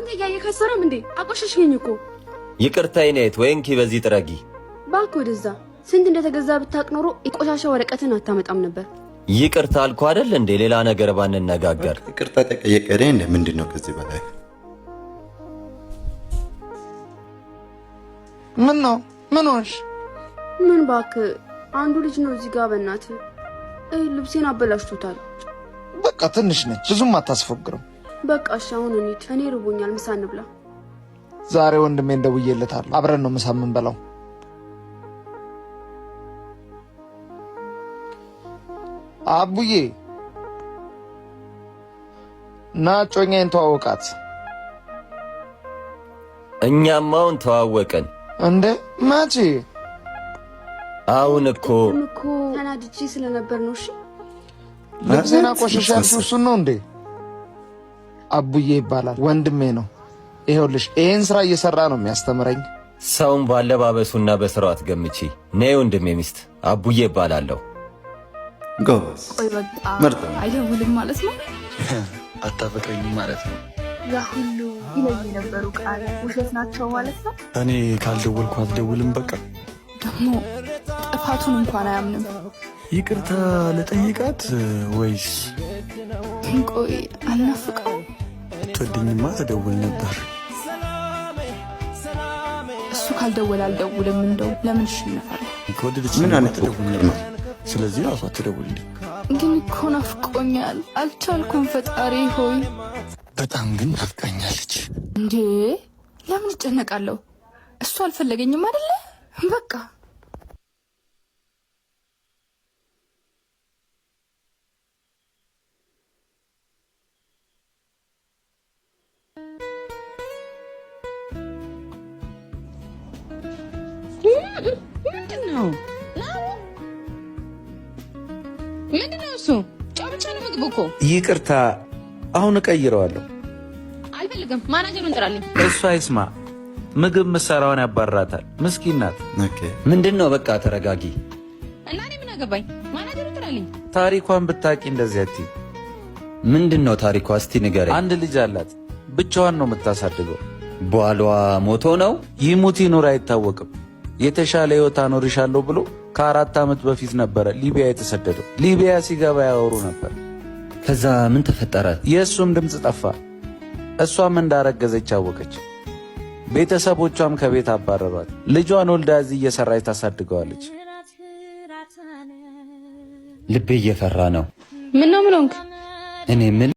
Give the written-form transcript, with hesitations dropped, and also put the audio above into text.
አንተ እያየህ አትሰራም እንዴ? አቆሸሽከኝ እኮ። ይቅርታ የኔ እህት፣ ወይ እንኪ በዚህ ጥረጊ። እባክህ ወደዛ። ስንት እንደተገዛ ብታቅ ኖሮ የቆሻሻ ወረቀትን አታመጣም ነበር። ይቅርታ አልኩ አይደል እንዴ? ሌላ ነገር ባንነጋገር። ይቅርታ ተጠየቀ እንደ ምንድን ነው ከዚህ በላይ? ምን ነው? ምን ሆንሽ? ምን እባክህ፣ አንዱ ልጅ ነው እዚህ ጋር። በእናትህ ልብሴን አበላሽቶታል። በቃ ትንሽ ነች፣ ብዙም አታስፎግርም። በቃ እሺ፣ አሁን እንሂድ። እኔ ርቦኛል፣ ምሳ እንብላ። ዛሬ ወንድሜን ደውዬለታለሁ። አብረን ነው ምሳ የምንበላው። አቡዬ ና እጮኛዬን ተዋወቃት። እኛም አሁን ተዋወቅን። እንዴ መቼ? አሁን እኮ ቅድም እኮ ተናድጄ ስለነበር ነው። እሺ። ልብሴን አቆሸሽ ያልሽው እሱን ነው እንዴ? አቡዬ ይባላል፣ ወንድሜ ነው። ይኸውልሽ ይሄን ስራ እየሰራ ነው የሚያስተምረኝ። ሰውን ባለባበሱና በስራው አትገምቺ። ነይ ወንድሜ ሚስት፣ አቡዬ እባላለሁ። ጎበዝ። ቆይ በቃ ምርጥ ነው። አይደውልም ማለት ነው? አታፈቅረኝም ማለት ነው? ያ ሁሉ ይለኝ የነበሩ ቃል ውሸት ናቸው ማለት ነው? እኔ ካልደወልኩ አትደውልም። በቃ። ደግሞ ጥፋቱን እንኳን አያምንም። ይቅርታ ልጠይቃት ወይስ? ቆይ አልናፍቀውም? ብትወደኝማ ትደውል ነበር። እሱ ካልደወለ አልደውልም። እንደው ለምን እሸነፋለሁ? ከወደደች ምን አይነት ትደውል ፉክክር ነበር። ነው? ስለዚህ ራሷ ትደውልልኝ። ግን እኮ ናፍቆኛል፣ አልቻልኩም። ፈጣሪ ሆይ። በጣም ግን ናፍቃኛለች። እንዴ ለምን እጨነቃለሁ? እሱ አልፈለገኝም አይደለ? በቃ። ምንድን ነው? ምንድን ነው እሱ? ጨው ብቻ ነው ምግቡ እኮ። ይቅርታ፣ አሁን እቀይረዋለሁ። አልፈልግም። ማናጀሩን ጥራልኝ። እሱ አይስማ፣ ምግብ ምሰራውን ያባራታል። ምስኪን ናት። Okay። ምንድን ነው? በቃ ተረጋጊ። እና እኔ ምን አገባኝ? ማናጀሩን ጥራልኝ። ታሪኳን ብታቂ እንደዚህ አትይም። ምንድን ነው ታሪኳ? እስቲ ንገረኝ። አንድ ልጅ አላት፣ ብቻዋን ነው የምታሳድገው። ባሏ ሞቶ ነው? ይሙት ይኑር አይታወቅም። የተሻለ ህይወት አኖርሻለሁ ብሎ ከ4 ዓመት በፊት ነበረ ሊቢያ የተሰደደው። ሊቢያ ሲገባ ያወሩ ነበር። ከዛ ምን ተፈጠረ? የእሱም ድምፅ ጠፋ። እሷም እንዳረገዘች አወቀች። ቤተሰቦቿም ከቤት አባረሯት። ልጇን ወልዳ እዚህ እየሰራች ታሳድገዋለች። ልቤ እየፈራ ነው። ምን ነው? ምን ሆንክ? እኔ ምን